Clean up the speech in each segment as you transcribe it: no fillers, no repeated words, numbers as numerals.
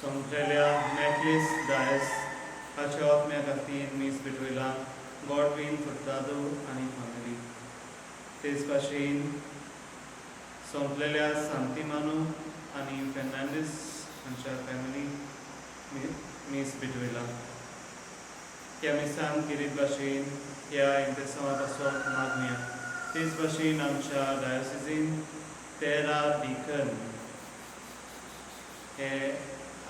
सोंपलेल्या मॅकलीस डायस हाच्या आत्म्या खातीर मीस भेटवयला गॉडवीन फुर्तादो आनी फॅमिली. तेच भाशेन सोंपलेल्या सांतिमानू आनी फेर्नांडीस हांच्या फॅमिली मीस भेटवयला. ह्या मिसान केरीत भाशेन ह्या इंतेसांवा पासत मागण्या. तेच भाशेन आमच्या डायोसिजीन 13 डिकन हे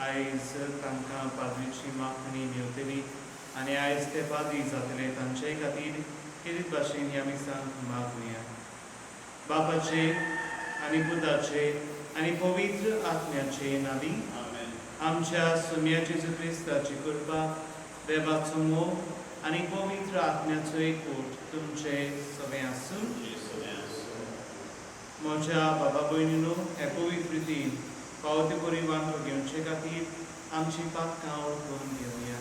आयज तांकां पाद्रीची मागणी मेवतली आनी आयज ते पाद्री जातले तांचे खातीर केरीत भाशेन ह्या मिसांक मागुया. बापाचे आनी पुताचे आनी पवित्र आत्म्याचे नांवी आमच्या सोम्या जेजू क्रिस्ताची कृपा, देवाचो मोग आनी पवित्र आत्म्याचो एकवट तुमचे सगळें आसूं. म्हज्या बाबा भयणीनो, हे पवित्र रितीन फावो ते परी वांटो घेवचे खातीर आमची पातकां वळखून घेवया.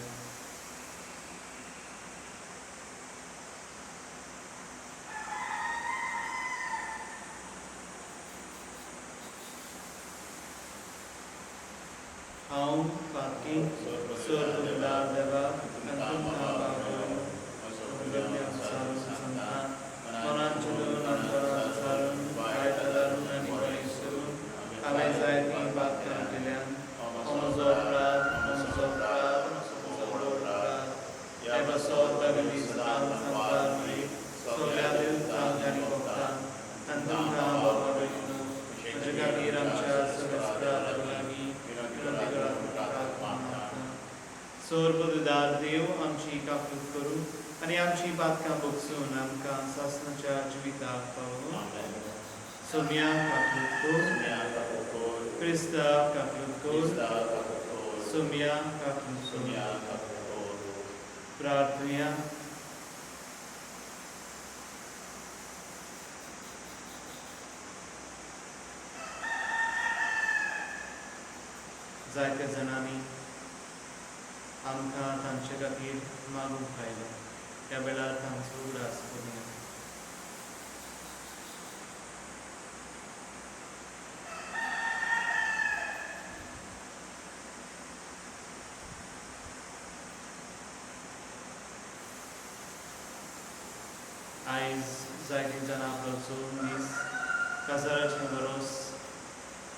हांव पातकी सर्व देवा आनी तुमकां बाबा भयणीनो सांगता, मनान चिंतून, अंतरान विचारून, वायट धरून आनी बरें करून हांवें जायतीं पातकां केल्यान. हो म्हजो अपराध, हो म्हजो अपराध, म्हजो व्हड अपराध. हे पासत भगिनी सदां सांगतात सगळ्या देवतांक आनी भक्तांक आनी तुमकां बाबा भयणीनो म्हजे खातीर आमच्या सगळ्या लागीं विनंती करात. मागता. सर्वदुदार देव आमची काकूत करूं आनी आमची पातकां भोगसून आमकां सासणाच्या जिविताक पावोवं. सोम्या काकूत कर. क्रिस्ता काकूत कर. सोम्या काकूत कर. प्रार्थुया. जायत्या जाणांनी आमकां तांचे खातीर मागूंक आयलो. ह्या वेळार तांचो उगडास करुया. आयज जायतीं जाणां आपलो चोवन दीस, काजाराचें वरोस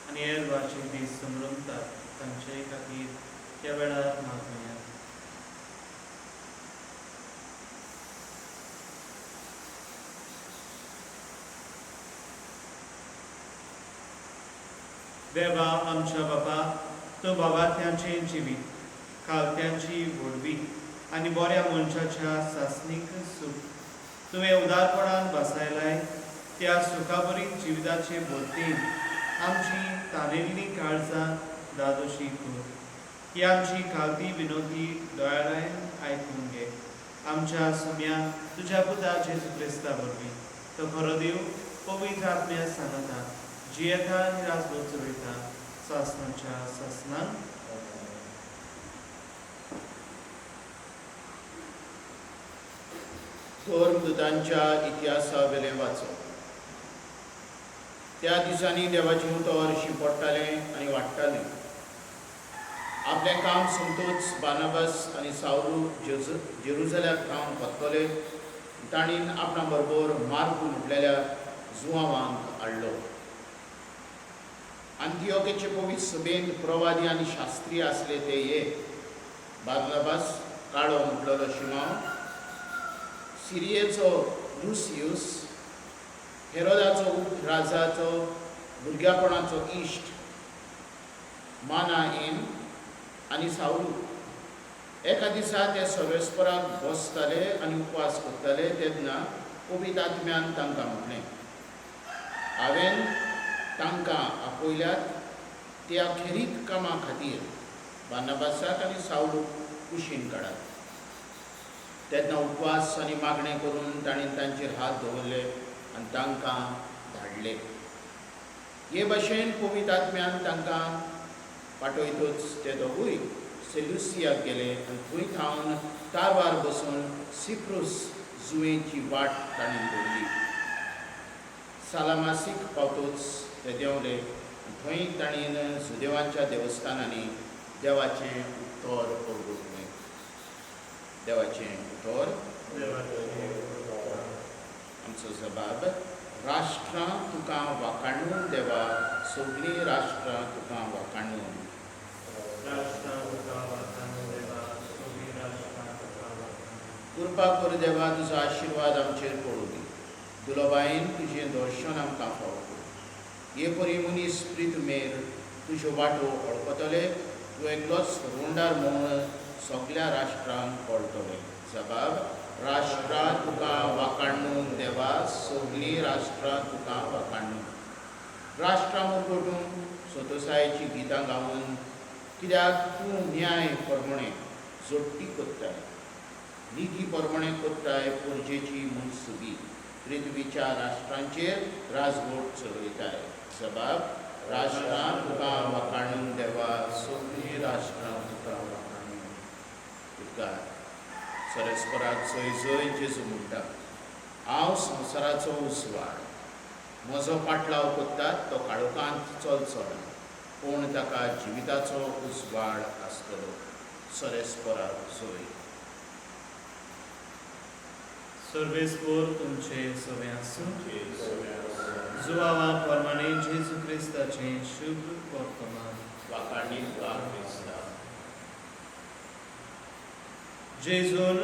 आनी हेर वार्शीक दीस समरमतात. तांचेय खातीर ह्या वेळार मागुया. देवा आमच्या बापा, तूं बाबात्यांचें जिवीत, खालत्यांची व्हडवी आनी बऱ्या मनशाच्या सासणीक सूख तुवें उदारपणान भासायलाय. त्या सुखाभरीत जिविताचे भरतीन आमची तानेल्लीं काळजां दादोशी कर. ही आमची खालती विनोदी दयाळायन आयकून घे. आमच्या सुम्या तुज्या पुता जेजू क्रिस्ता वरवीं. तो खरो देव पवित्र आत्म्या सांगता जियेता आनी राजभर चलयता सासणाच्या सासणाक. धर्मदूतांच्या इतिहासा वेलें वाचप. त्या दिसांनी देवाचें उतर शिंपडटालें आनी वाडटालें. आपलें काम सोंपतूच बानाबस आनी सावलू जेरुजल्याक थावन परतले. तांणी आपणा बरोबर मार्कू म्हटलेल्या जुवांवांक हाडलो. आंतियोकेचे पवित्र सभेंत प्रवादी आनी शास्त्री आसले ते हे: बार्नाबास, काळो म्हटलेलो शिमांव, सिरियेचो लुसियूस, हेरोदाचो उपराजाचो भुरग्यापणाचो इश्ट मानाएन आनी सावलू. एका दिसा ते सर्वेस्पराक बसताले आनी उपवास करताले तेन्ना पवित्र आत्म्यान तांकां म्हटलें, हांवें तांकां आपयल्यात त्या खेरीत कामा खातीर बार्नाबासाक आनी सावलूक कुशीन काडात. तेन्ना उपवास आनी मागणें करून तांणी तांचेर हात दवरले आनी तांकां धाडले. हे भाशेन पवित्र आत्म्यान तांकां पाठयतूच ते दोगूय सेल्युसियाक गेले आनी थंय थावन तारवार बसून सिप्रूस जुवेची वाट तांणी धरली. सालामासीक पावतूच ते देंवले. थंय तांणी जुदेवांच्या देवस्थानांनी देवाचें उतर परगटलें. देवाचें उतर. आमचो जबाब. राष्ट्रां तुका वाखाणून देवा, सगळीं राष्ट्रां तुका वाखाणून. कृपा कर देवा, तुजो आशिर्वाद आमचेर पडूं दी. दुलोबायेन तुजें दर्शन आमकां फावो करूं. हे परी मनीस प्रितमेर तुज्यो वाटो वळखतले, तूं एकलोच रोंडार म्हूण सगल्या राष्ट्रांक कळटलें. जबाब. राष्ट्रां तुका वाखाणून देवा, सगळीं राष्ट्रां तुका वाखाणून. राष्ट्रां मुरगटून संतोसायेचीं गितां गावन, कित्याक तूं न्याय प्रमाणे जोडटी कोत्ताय, निती प्रमाणे कोत्ताय पुर्जेची मनसुबी, पृथ्वीच्या राष्ट्रांचेर राजवट चलयताय. जबाब. राष्ट्रां तुका वाखाणून देवा, सगळीं राष्ट्रां तुका वाखाणून. उपकार. सरस्पराक जय जय. जेजू म्हणटा, हांव संवसाराचो उजवाड. म्हजो पाटलाव कोत्तात तो काळोखांत चलचो ना, पूण ताका जिविताचो उजवाड आसतलो. सरेस्पराक जय. सर्वेस्पोर तुमचे सगळे आसूं. जुवावा प्रमाणे जेजू क्रिस्ताचें शुभ वर्तमान. वाखाणी तुका क्रिस्ता. जेजून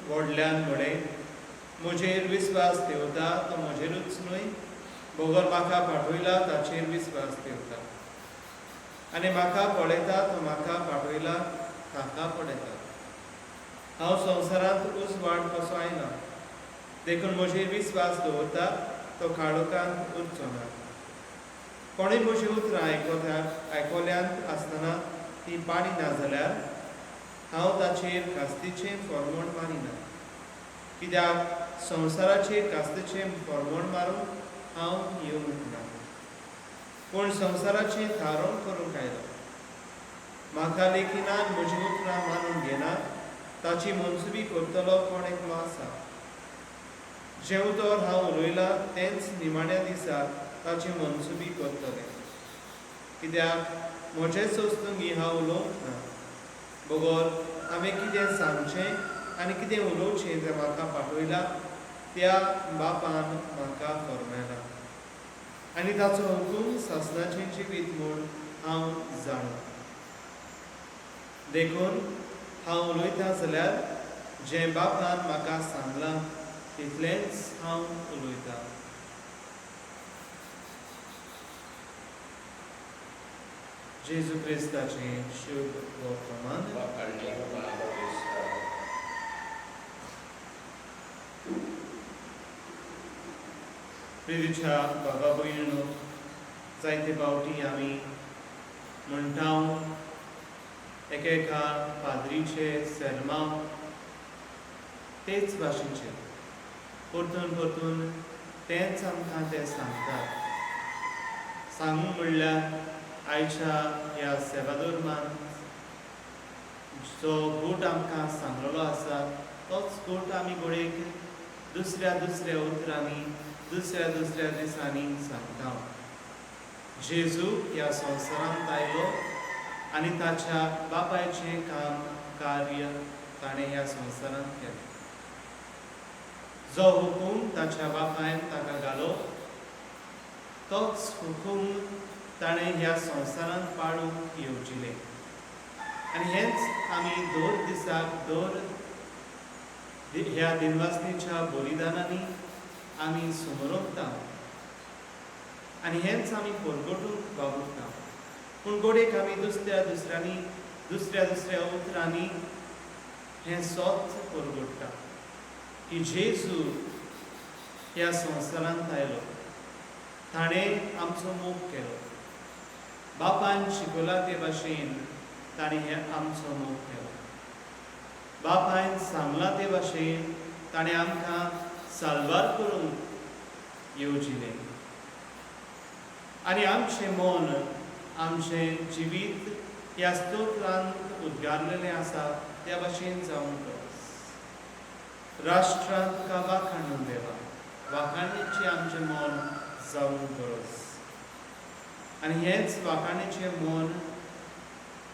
व्हडल्यान म्हळें, म्हजेर विस्वास ठेवता तो म्हजेरूच न्हय, बगर म्हाका पाठयला ताचेर विस्वास ठेवता, आनी म्हाका पळयता तो म्हाका पाठयला ताका पळयता. हांव संवसारांत उजवाड कसो आयला, देखून म्हजेर विस्वास दवरता तो काळोखांत उरचो ना. कोणूय म्हजीं उतरां आयकल्यांत आसतना ती पाळी ना जाल्यार हांव ताचेर कास्तीचें फॉर्मोण मारिना, कित्याक संवसाराचेर कास्तीचें फॉर्मोण मारूंक हांव येवंक ना, पूण संवसाराचें थारोवण करूंक आयलो. म्हाका लेखिनान म्हजीं उतरां मानून घेना ताची मनसुबी करतलो कोण एकलो आसा. जें उतर हांव उलयलां तेंच निमाण्या दिसा ताची मनसुबी करतलें, कित्याक म्हजेच वस्तुंगी हांव उलोवंक ना, बगर हांवें कितें सांगचें आनी कितें उलोवचें तें म्हाका पाठयला त्या बापान म्हाका फरमायलां, आनी ताचो हुकूम सासणाचें जिवीत म्हूण हांव जाणा. देखून हांव उलयतां जाल्यार जें बापान म्हाका सांगलां तितलेंच हांव उलयतां. जेजू क्रिस्ताचें शुभ वर्तमान. वाखाणी तुका क्रिस्ता. प्रितीच्या बाबा भयणीनो, जायते फावटी आमी म्हणटा एकेका पाद्रीचे सेर्मांव तेच भाशेचे परतून परतून तेंच आमकां ते सांगतात. सांगूंक म्हणल्यार आयच्या ह्या सेवाधर्मान जो गूट आमकां सांगलेलो आसा तोच गूट आमी घडयेक दुसऱ्या दुसऱ्या उतरांनी दुसऱ्या दुसऱ्या दिसांनी सांगता. जेजू ह्या संवसारांत आयलो आनी ताच्या बापायचें काम कार्य ताणें ह्या संवसारांत केलें. जो हुकूम ताच्या बापायन ताका घालो तोच हुकूम ताणें ह्या संवसारांत पाळूंक येवजिलें, आनी हेंच आमी दर दिसाक दर ह्या दिनवासनेच्या बलिदानांनी आमी समरोंकता आनी हेंच आमी परगटूंक वावुरता. पूण गोडेक आमी दुसऱ्या दुसऱ्यांनी दुसऱ्या दुसऱ्या उतरांनी हें सोच परगट्टा की जेजू ह्या संवसारांत आयलो, ताणें आमचो मोग केलो, बापान शिकयला ते भाशेन ताणें हे आमचो मोग केलो, बापायन सांगलां ते भाशेन ताणें आमकां साल्वार करूंक येवजिलें, आनी आमचें मन आमचें जिवीत ह्या स्तोत्रांत उद्गारलेलें आसा त्या भाशेन जावंक गरज. राष्ट्रांत तुका वाखाणून देवा, वाखाणीचें आमचें मन जावंक गरज, आनी हेंच वाखाणीचें मन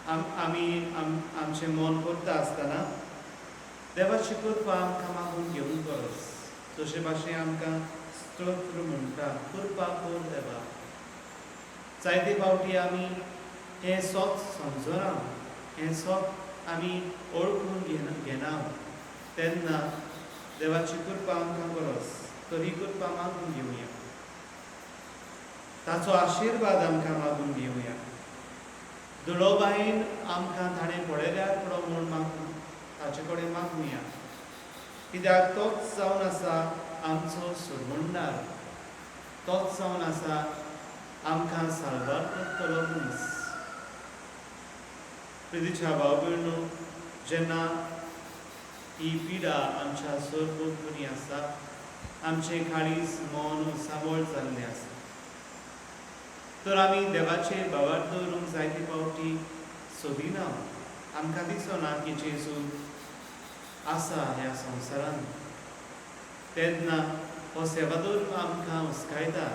आमी आमचें मन करता आसतना देवाची कृपा आमकां मागून घेवंक गरज. जशे भाशेन आमकां स्तोत्र म्हणटा, कृपा कर देवा. जायते फावटी आमी हें सत समजना, हें सत आमी वळखून घेना. तेन्ना देवाची कृपा आमकां गरज, तर ही कृपा मागून घेवया, ताचो आशिर्वाद आमकां मागून घेवया. दुलोबायेन आमकां ताणें पळयल्यार पुरो म्हूण मागून ताचे कडेन मागुया, कित्याक तोच जावन आसा आमचो सोडवणदार, तोच जावन आसा आमकां साल्वार करतलो मनीस. प्रितीच्या भाव भयणो, जेन्ना ही पिडा आमच्या सरभोंवतणी आसा, आमचें काळीज मन उसाबळ जाल्लें आसा, तर आमी देवाचेर भावार्थ दवरूंक जायते फावटी सोदिना. आमकां दिसना की जेजू आसा ह्या संवसारांत. तेन्ना हो सेवादोर आमकां हुस्कायता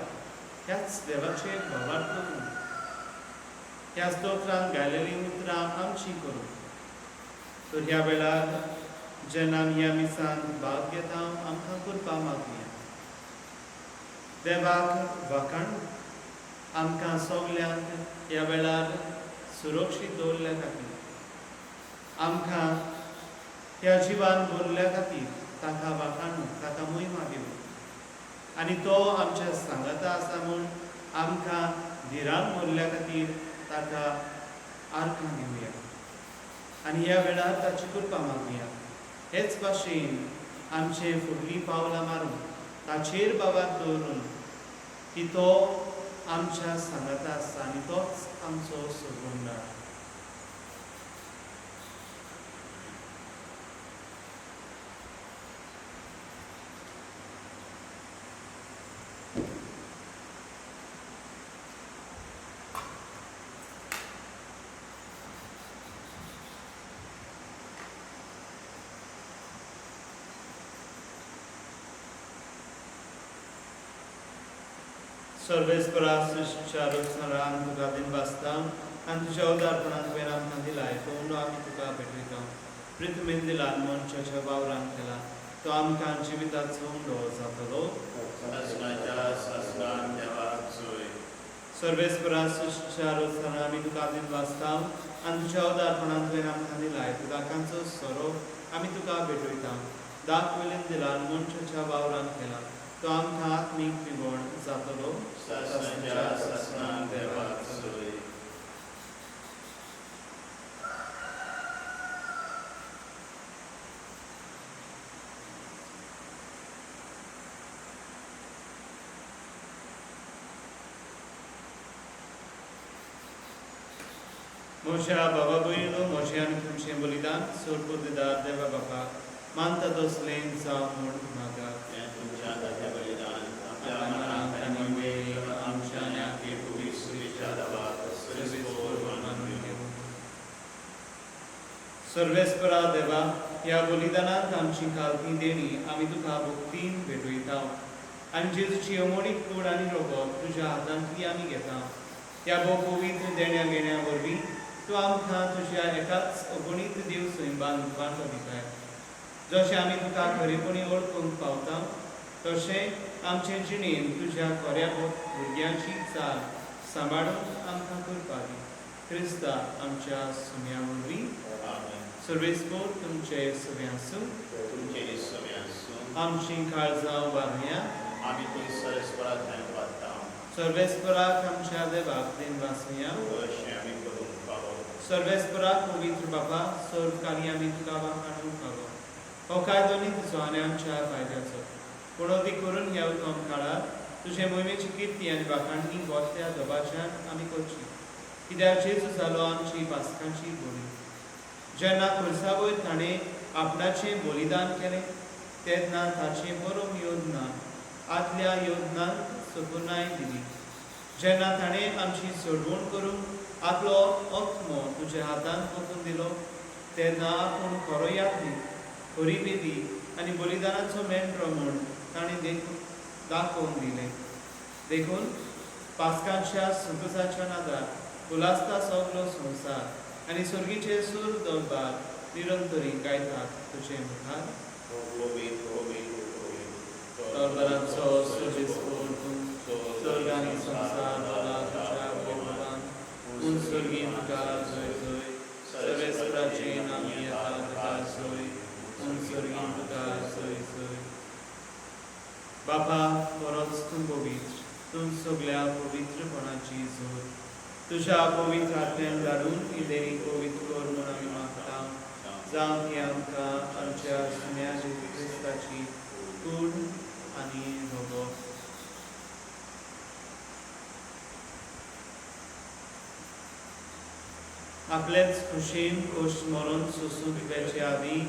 ह्याच देवाचेर भावार्थ दवरूंक, ह्या स्तोत्रान गायलेलीं उतरां आमचीं करूंक. तर ह्या वेळार जेन्ना आमी ह्या मिसांत भाग घेता, आमकां कृपा मागुया. देवाक वाखाण आमकां सगल्यांक ह्या वेळार सुरक्षीत दवरल्या खातीर, आमकां ह्या जिवान भरल्या खातीर ताका वाखाणू, ताका मोहिमा दिवं. आनी तो आमच्या सांगाता आसा म्हूण आमकां धिरान भरल्या खातीर ताका आर्कां दिवया आनी ह्या वेळार ताची कृपा मागुया. हेच भाशेन आमचे फुडलीं पावलां मारून ताचेर बाबार दवरून की तो आमच्या सांगाता आसा आनी तोच आमचो सोडवणदार. सर्वेस्परा सृश्टीच्या रचणारान तुका दिनवासता आनी तुज्या उदारपणान तुवें आमकां दिलाय तो उंडो आमी तुका भेटयता. प्रिथमेन दिला मनशाच्या वावरान केला तो आमकां जिविताचो उंडो जातलो. सर्वेस्परा सृश्टीच्या रचणारान आमी तुका दिनवासता आनी तुज्या उदारपणान तुवें आमकां दिलाय तुका कांचो सोरो आमी तुका भेटयता. दाक वयल्यान दिला मनशाच्या वावरान केला तो आमकां आत्मीक पिवण जातलो. म्हज्या बाबा भयणीनो, म्हजें आनी तुमचें बलिदान सोडपुरदार देवा बापा मानता तसलें जावं म्हूण मागात. सर्वेस्परा देवा, ह्या बलिदानांत आमची कालती देणी आमी तुका भक्तीन भेटयता आनी जेजूची अमोडीक कूड आनी रोगत तुज्या हातांतली आमी घेता. ह्या भोव पवित्र देण्या घेण्या वरवीं तूं आमकां तुज्या एकाच अगणीत देव सैमान वांटो दिताय. जशें आमी तुका खरेपणी वळखूंक पावता तशें आमचे जिणेन तुज्या खऱ्या भुरग्यांची चाल सांबाळूंक आमकां करपा दी. क्रिस्ता आमच्या सुम्या वरवीं. सर्वेस्पोर तुमचे सगळे आसूं, आमची काळजां उबारुया. सर्वेस्पराक आमच्या देवाक दिनवासुया. सर्वेस्पराक पवित्र बाबा, सर्वकाली आमी तुका वाखाणूंक फावो. हो कायदो न्ही तुजो आनी आमच्या फायद्याचो, पूण अदीक करून ह्या उत्तम काळार तुजे मोहिमेची किर्ती आनी वाखाणणी गोत्या दबाच्यान आमी करची. कित्याक जेजू जालो आमची पासकांची बोली. जेन्ना खुर्सा वयर ताणें आपणाचें बलिदान केलें तेन्ना ताचें बरोवंक योजना आदल्या योजनांक सपुनाय दिली. जेन्ना ताणें आमची सोडवण करूंक आपलो आत्मो तुज्या हातांत ओतून दिलो तेन्ना आपूण खरो यात्रीक, खरी बेदी आनी बलिदानाचो मेंढरो म्हूण ताणें दाखोवन दिलें. देखून पास्कांच्या सुखसाच्या नादार उलासता सगलो संवसार आनी स्वर्गीचे सूर दरबार निरंतरी गायतात तुजे मुखार. दरबाराचो सर्वेस्पर तूं, स्वर्ग आनी संवसार भरला तुज्या वैभवान. म्हूण स्वर्गीं तुका जय जय. सर्वेस्पराचे नामी येता तुका जय. म्हूण स्वर्गीं तुका जय जय. बापा, बरोच तूं पवित्र, तूं सगल्या पवित्रपणाची जोत. तुज्या पवित्र आत्म्यान धाडून ही देणी पवित्र कर म्हूण आमी मागता, जावं ती आमकां आमच्या सुन्या जेजू क्रिस्ताची कूड आनी रगत. आपलेच खुशीन कश्ट मरून सोसूंक वेचे आदीं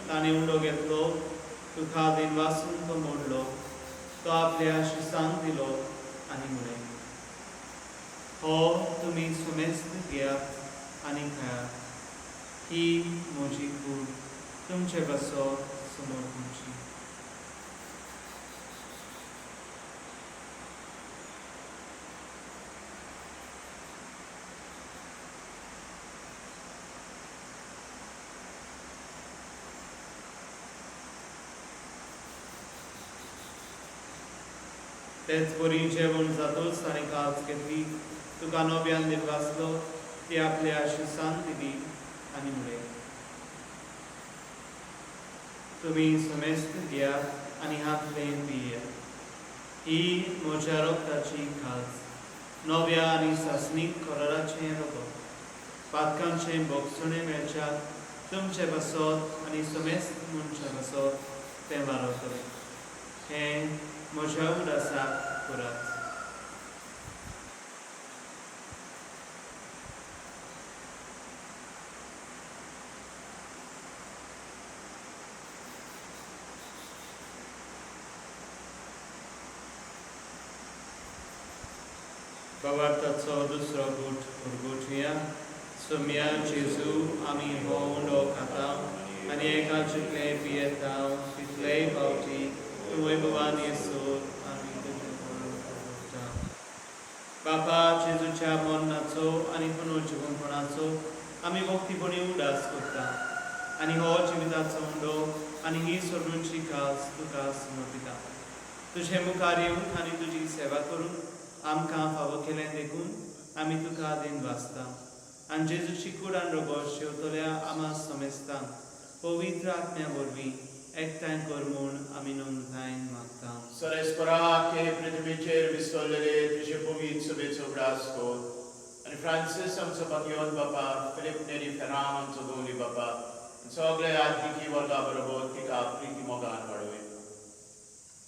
ताणें उंडो घेतलो, तुका दिनवासून तो मोडलो, तो आपल्या शिसांक दिलो आनी म्हळें, हो तुमी सुमेस्त घेयात आनी खायात. ही म्हजी कूड तुमचे पासत समर्पणची. तेच बरी जेवण जातूच ताणें काज घेतली, तुका नव्यान दिनवासलो, ती आपल्या शिसान दिली आनी म्हळें, तुमी समेस्त घेयात आनी हातलें पियात. ही म्हज्या रक्ताची खाज, नव्या आनी सासणीक कराराचें रगत. पातकांचें भोगसणें मेळच्याक तुमचे पासत आनी समेस्त मनशां पासत तें वारवतलें. हें म्हज्या उडासाक करात. भावार्थाचो दुसरो गूट उरगुटया. सोम्या जेजू, आमी हो उंडो खाता आनी एका जितलें पियेता तितलेय फावटी तूं वैभवान येसर आमी तुजें उरता. बापा, जेजूच्या मरणाचो आनी पुनर्जिवनपणाचो आमी भक्तीपणी उडास करता आनी हो जिविताचो उंडो आनी ही सोडूनची काज तुका समर्पिता. तुजे मुखार येवन आनी तुजी सेवा करून आमकां फावो केलें देखून आमी तुका दिनवासता. आनी जेजूची कूड आनी रगत शेवतल्या आमा समेस्तांक पवित्र आत्म्या वरवीं एकठांय कर म्हूण आमी नम्रतायेन मागता. सर्वेस्परा, हे पृथ्वीचेर विसरलेले तुजे पवित्र सभेचो उगडास कर आनी फ्रांसीस आमचो भाग्यवंत बापा, फिलीप नेरी फेराम आमचो गवली बापा, सगळे आत्मिकी वर्गा बरोबर तिका प्रिती मोगान वाडोय.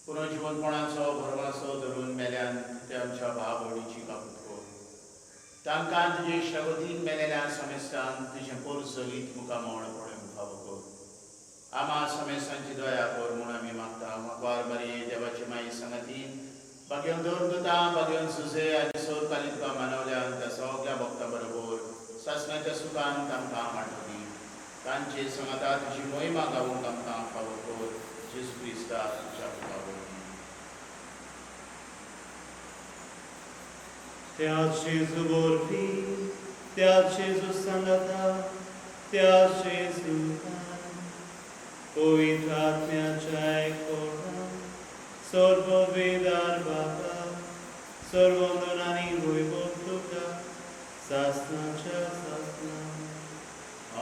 पुनर्जिवनपणाचो भरवासो धरून मेल्यान ते आमच्या भाव भयणीची काकूत कर. तांकां तुजे इश्टागतीन मेलेल्या समेस्तांक तुजें पोरजलीत मुखामळ पळोवंक फावो कर. आमा समेस्तांची दया कर म्हूण आमी मागता. म्हाका बरी देवाची माई सांगातीन भाग्यवन दवर भाग्यवन सुजे आनी सोर तुका मानवल्यान त्या सगळ्या भक्तां बरोबर सासणाच्या सुखान तांकां वांटो दी. तांचे सांगाता तुजी मोहिमा गावूंक आमकां फावो कर. जेजू क्रिस्ता तुज्या मुखार वरवीं. त्या जेजू वरवीं, त्या जेजू सांगाता, त्या जेजून पवित्र आत्म्याच्या एकवटान सर्ववेदार बापा, सर्वंदन आनी वैभव तुका सासणाच्या सासणा.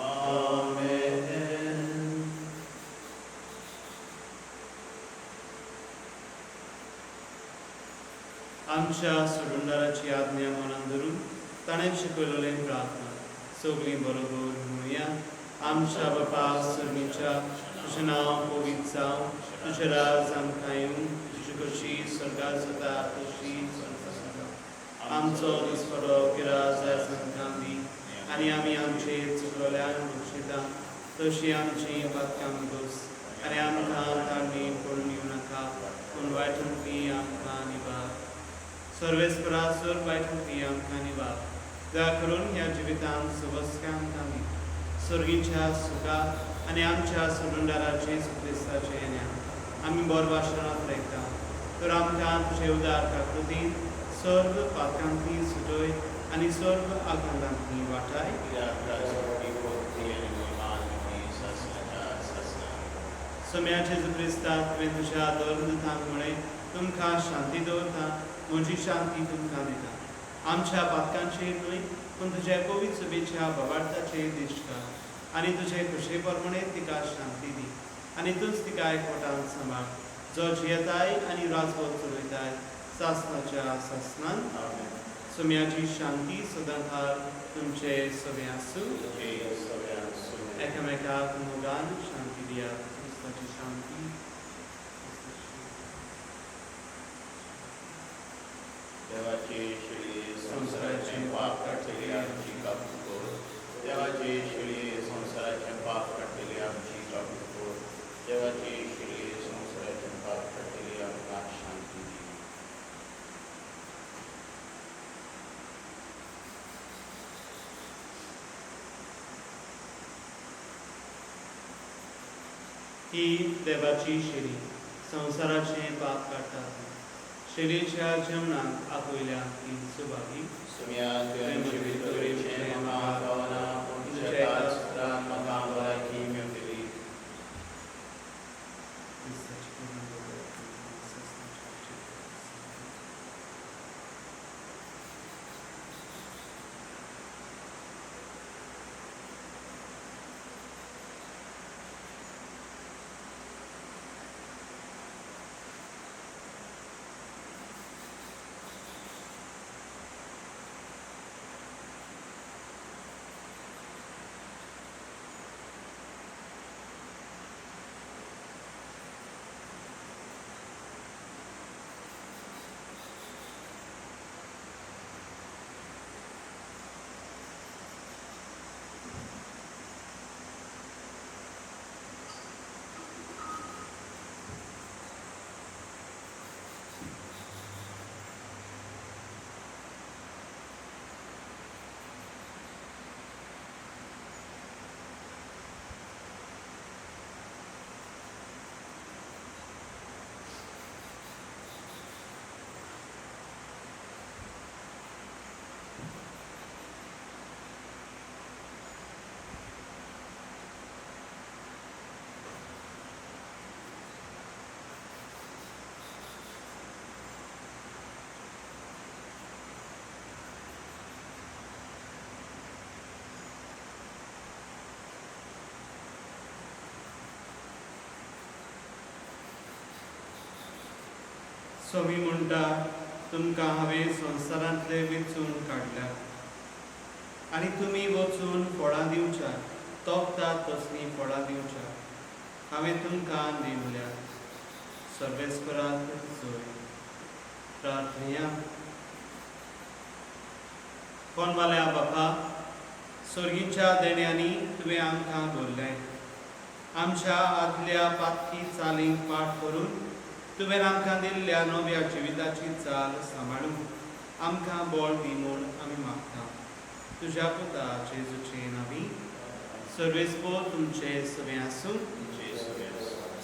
आमेन. आमच्या सोडूनदाराची आज्ञा मनान धरून ताणें शिकयलें प्रार्थना सगळीं बरोबर म्हणुया. आमच्या बापा सर्गीच्या, तुजें नांव पवित्र जावं, तुजें राज आमकां येवं, तुजी कशी स्वर्गार जाता तशी संवसारांत जावं. आमचो दिसपडो गिराज आयज आमकां दी आनी आमी आमचे चुकलोल्यान बक्षिता तशी आमची पातकां दोस आनी आमकां ताळणी पडून येवं नाका, पूण वायटांतली आमकां निवार. सर्वेस्परा सर वायटांतली आमकां निवार. दया करून ह्या जिवितांत सुबस्काय आमकां दी. सर्गीच्या सुखा आनी आमच्या सोडूनदारा जेजू क्रिस्ताचें येण्या आमी बोरवाशणांत रेखता. तर आमकां तुजे उदार काकृतीन सर्व पातकांतली सुटय आनी आनी सर्व आकांतांनी वाटाय. सोम्या जेजू क्रिस्ता, तुवें तुज्या धर्मदूतांक म्हळें, तुमकां शांती दवरता, म्हजी शांती तुमकां दिता. आमच्या पातकांचेर न्हय पूण तुज्या पवित्र सभेच्या बाबार्थाचेर दिश्ट घाल आनी तुजे खुशे प्रमाणे तिका शांती दी आनी तूंच तिका एकवटान सांबाळ, जो जियेताय आनी राजवट चलयताय सासनाच्या सासनान. सोम्याची शांती सदांकाळ तुमचे सगळे आसूं. एकामेकाक मोगान शांती दियात. क्रिस्ताची शांती. देवाचे शेळये, संवसाराचें पाप काडटली आमची काकूट कर. देवाचे शेळये, संवसाराचें पाप काडटली आमची काकूट कर. देवाचे शेळये, संवसाराचें पाप काडटली आमकां शांती दी. ही देवाची शेळी, संवसाराचें पाप काडटा ती. शेळयेच्या जेवणाक आपयल्या ती सुभागी. सुम्या, तुवें म्हजे भितर येवचें म्हाका फावना, पूण तुज्या एकाच उतरान म्हाका भलायकी मेवतली. क्रिस्ताची करुणा स्वामी म्हणटा, तुमकां हांवें संवसारांतले वेंचून काडल्या आनी तुमी वचून फळां दिवच्या, तोपतात तसलीं फळां दिवच्या. हांवें तुमकां नेमल्या. सर्वेस्पराक जोय. प्रार्थया. कोणवाल्या बापा, सर्गीच्या देण्यांनी तुवें आमकां भरलें. आमच्या आदल्या पातकी चालींक पाठ करून तुवें आमकां दिल्ल्या नव्या जिविताची चाल सांबाळून आमकां बळ दी म्हूण आमी मागता, तुज्या पुता जेजूचे नांवी. सर्वेस्पोर तुमचे सगळें आसूं.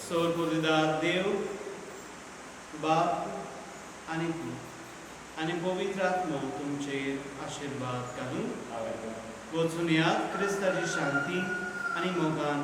सोर बोलिदार देव बाप आनी पूत आनी पवित्र आत्मो तुमचेर आशिर्वाद घालूं. वचून यात, क्रिस्ताची शांती आनी मोगान